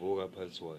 Vuka part 1.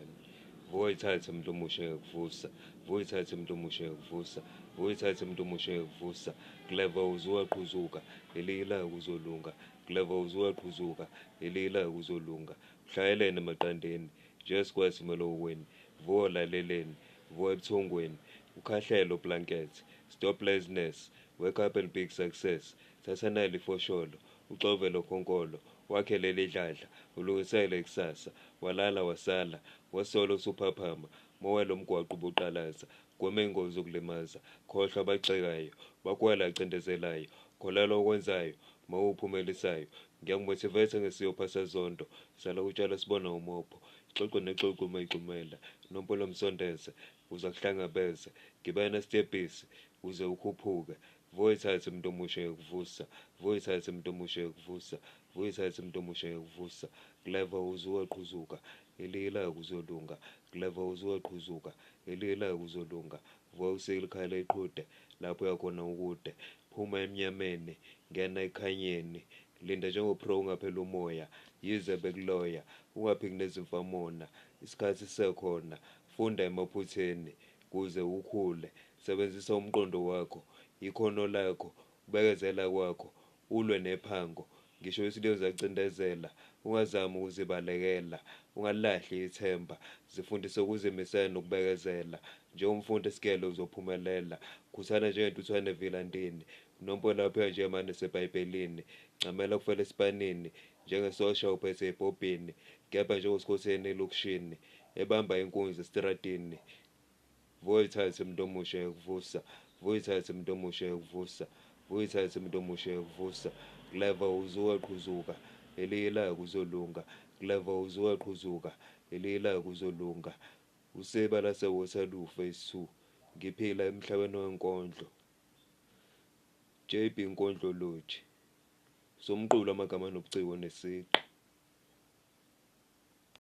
Vuka uyithathe muntu omusha ngikuvusa. Vuka uyithathe muntu omusha ngikuvusa. Vuka uyithathe muntu omusha ngikuvusa. Clever uzuwaqhuzuka, elinye ilanga uzolunga. Clever uzuwaqhuzuka, elinye ilanga uzolunga. Uhlayelene emaqandeni, njengesigwethe emalokweni. Vuka olaleleni, vuka ebuthongweni. Ukhahlele blanket. Stop laziness. Wake up and big success. Thatha nali ifosholo, uxove lo khonkolo, wakhe leli dladla, ulungisele ikusasa. Walala wasala, wasola usuphaphama, moya lo mgwaqo ubuqalaza. Gwema ingozi zokulimaza, khohlwa abagxekayo, bakwela acindezelayo, kholelwa okwenzayo, mawuphumelisayo. Ngiyakumotivate ngesiyopha sezonto, sala utshala sibona umopho. Ixoxo nexoxo uma igxumela, nompolo msondeze, uza kuhlangabeze. Gibela stebhisi uze ukhuphuke. Vuka uyithathe muntu omusha ngikuvusa. Vuka uyithathe muntu omusha ngikuvusa. Vuka uyithathe muntu omusha ngikuvusa. Clever uzuwaqhuzuka, elinye ilanga uzolunga. Clever uzuwaqhuzuka, elinye ilanga uzolunga. Vuka usike ikhala iqhude, lapho uyakhona ukude. Phuma emnyameni, ngena ekukhanyeni. Linda njengo-pro ungapheli umoya, yize bekuloya. Ungaphiki nezimfamona, isikhathi sisekhona. Funda emaphutheni kuze ukhule. Sebenzisa umqondo wakho, ikhono lakho, ukubekezela kwakho, ulwe nephango. Ngisho isililo siyacindezela, ungazami ukuzibalekela, ungalilahli ithemba. Zifundise ukuzimisela nokubekezela. Njengomfundi esigele uzophumelela. Khuthana njengentuthwane evilandini. Nompola phela njengamane sebhayibhelini. Ncamela ukufela esipanini, njengesosha uphethe ibhobhini. Kepha njengosikhotheni elokishini, ebamba inkunzi esitradini. Vuka uyithathe muntu omusha ngikuvusa. Vuka uyithathe muntu omusha ngikuvusa. Vuka uyithathe muntu omusha ngikuvusa. Clever uzuwaqhuzuka, elinye ilanga uzolunga. Clever uzuwaqhuzuka, elinye ilanga uzolunga. Usiba lase-Waterloo phase 2. Ngiphila emhlabeni wenkondlo. JB Nkondlology. Somqulu amagama anobuciko nesigqi.